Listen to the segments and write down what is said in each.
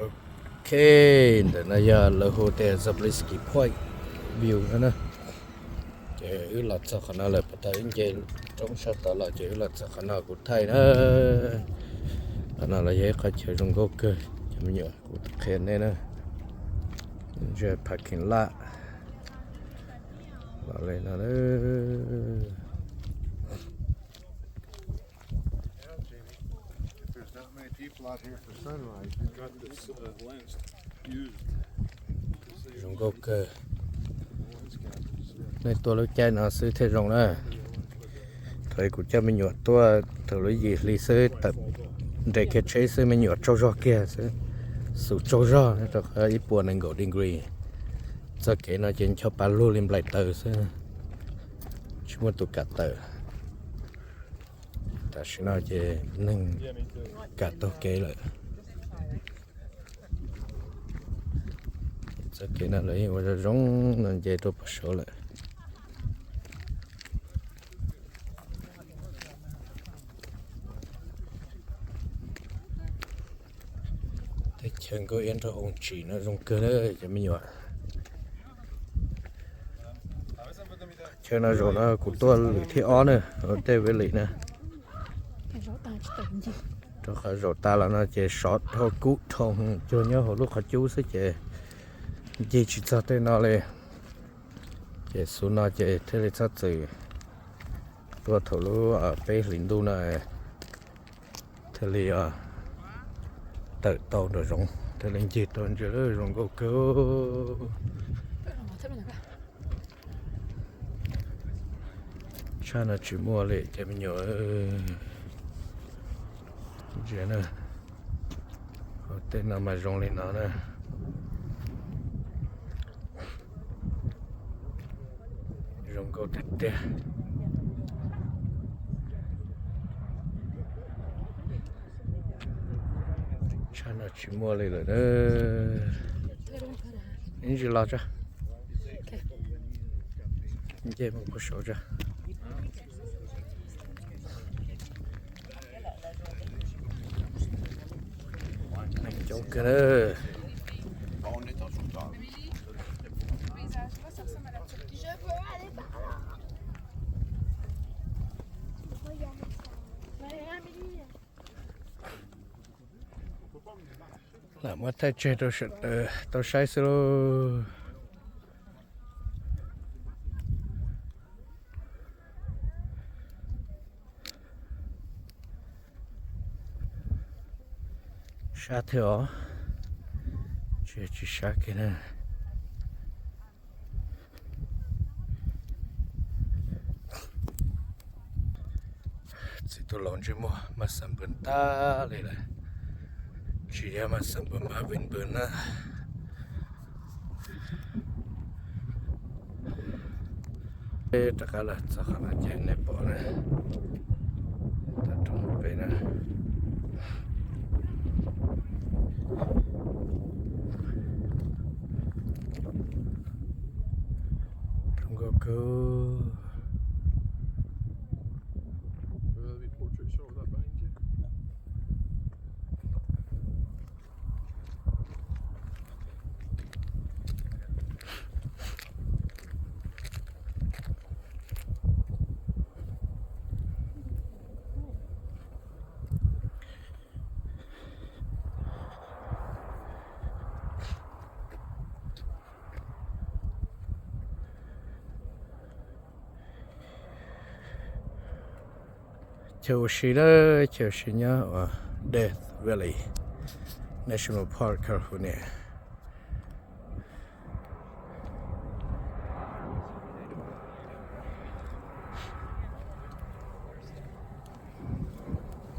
Ok, ntawm no yog lawv hu tias Zabriskie Point View no na. Ces wb los txog qhov no lawm, puag ta wb nce roob sab tod los ces wb los txog qhov no kuv thaij na. Qhov no los yog ib qhov chaw zoo nkauj kawg cov me nyuam, kuv qhia nej na. Ntshe parking lot los li no. Zoo nkauj kawg. Nej tuaj lub caij no xwb thiaj zoo na. Thaum kuv coj me nyuam tuaj thaum lub yim hli xwb, tawm nres kiag tsheb xwb me nyuam tsaug zog kiag xwb, xum tsaug zog rau qhov ib puas nees nkaum degree. Txoj kev no ces ncho pa lug li nplaim taws xwb, tsis muaj tus kam tawm. Tam sim no ces neeg kam taug kev lawm. Txoj kev no lawv yeej ua zoo zoo no nce rau puag saud lawm. Teb chaws Nkauj Iab nrog Oo Tsim no zoo kawg na cov me nyuam. Chaw no zaum no kuv tuaj lwm thib ob na, Death Valley na. Rau qhov zaum tas los no ces sov dhau kub dhau, cuag nyob hauv lub qhov cub xwb ces ncig tsis txog tej no li. Ces xub no ces thiaj li txhob txwm tuaj thaum lub peb hlis ntuj no thiaj li tawm tau nram zoov, thiaj li ncig tau ntsia zoo nkauj kawg. Tshaj no tsis muaj li cov me nyuam. Ntsia na, tej no mas zoo li no na. Zoo nkauj tiag tiag. Tshaj no tsis muaj li lawm. Ib ntsis los tso, nce mus puag saud tso. Neeg coob kawg na. Lam muab thaij tseg rau sawv daws tau saib xwb lauj. Sab thiab os, tsis, tsis sab kiag na. Txiv tus laus ntsej muag mas xam npws tag li lawm, tsis yog mas xam npws mas vim npws na. Rov qab los txog qhov no ces nej pom na, tau rau pem na. Zoo nkauj kawg. Chaw ua si na, chaw ua si nyob uas Death Valley National Park, California.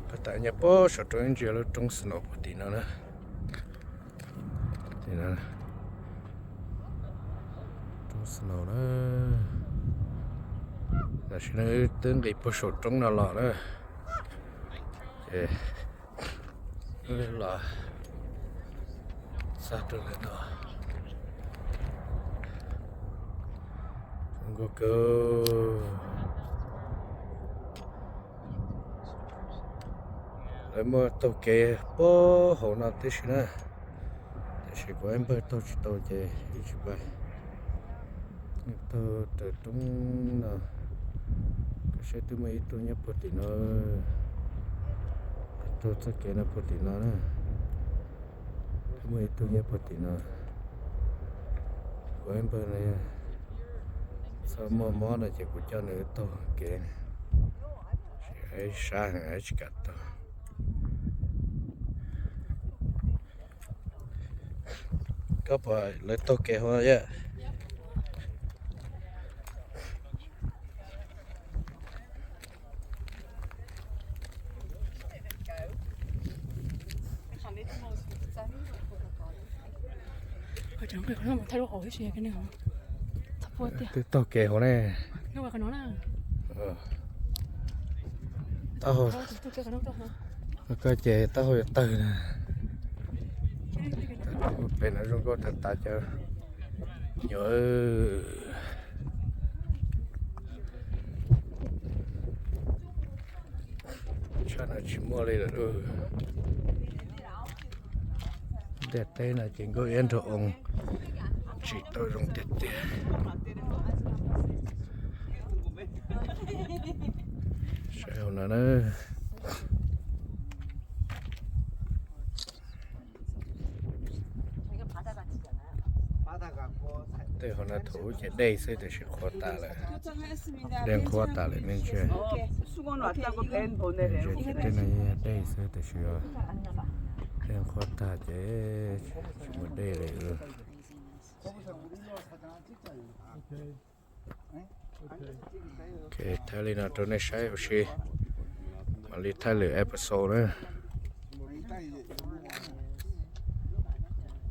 Pab tam nyob puag saum roob, ntsia lub roob snow puag tim no na. Tim no, roob snow na. Tam sim no wb twb nqis puag saum roob no los na. Ces wb los txog rau ntawm no. Zoo nkauj kawg. Lawv muaj taug kev puag hauv no tib si na. Tab sis kuv ib npawg taug tsis tau ces ib tsis pab. Taug raws roob no, koj saib twb muaj ib tug nyob puag tim no, taug txoj kev no puag tim no na, twb muaj ib tug nyob puag tim no. Kuv ib npawg no txhob muaj mob no ces kuv coj nws taug kev, sab heev tsis kam taug. Koj puas lawv taug kev hauv yom? Twb taug kev hauv ne. Taub hau, koj ces taub hau yuav tawg na. Pem no zoo nkauj tag tas cov nyuam. Tshaj no tsis muaj li lawm lauj. Ntiaj teb no ces nkauj iab nraug oo tsis tau zoo tiag tiag. Saib hauv no na. Tej hauv no thaum ub ces dej xwb tiam sis qhuav tas lawm. Dej qhuav tas lawm nej ntsia. Ntsia tej no yog dej xwb tiam sis dej qhuav tag ces tsis muaj dej li. Ok, thaij li no rau nej saib ua si, mam li thaij lwm episode na.